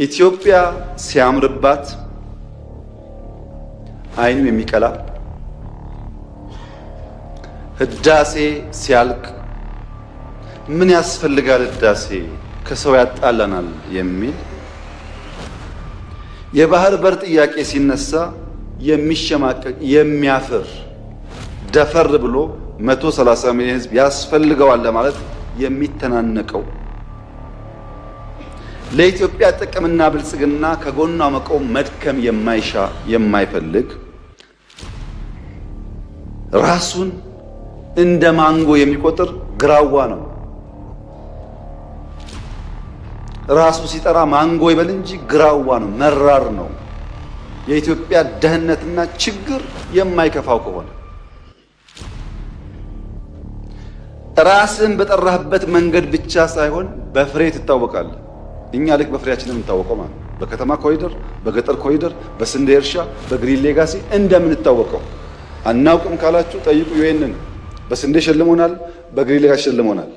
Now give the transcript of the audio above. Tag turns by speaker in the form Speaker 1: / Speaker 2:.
Speaker 1: ኢትዮጵያ ሲያምርባት አይኑ የሚቀላ፣ ህዳሴ ሲያልቅ ምን ያስፈልጋል ህዳሴ ከሰው ያጣላናል የሚል፣ የባህር በር ጥያቄ ሲነሳ የሚሸማቀቅ፣ የሚያፍር፣ ደፈር ብሎ 130 ሚሊዮን ህዝብ ያስፈልገዋል ለማለት የሚተናነቀው፣ ለኢትዮጵያ ጥቅምና ብልጽግና ከጎኗ መቆም መድከም የማይሻ፣ የማይፈልግ፣ ራሱን እንደ ማንጎ የሚቆጥር ግራዋ ነው። ራሱ ሲጠራ ማንጎ ይበል እንጂ ግራዋ ነው፣ መራር ነው። የኢትዮጵያ ደህንነትና ችግር የማይከፋው ከሆነ ራስን በጠራህበት መንገድ ብቻ ሳይሆን በፍሬ ትታወቃለህ። እኛ ልክ በፍሬያችን የምንታወቀው ማለት ነው። በከተማ ኮሪደር፣ በገጠር ኮሪደር፣ በስንዴ እርሻ፣ በ Green Legacy እንደምንታወቀው አናውቅም ካላችሁ ጠይቁ። UN ን በስንዴ ሸልሞናል፣ በ Green Legacy ሸልሞናል።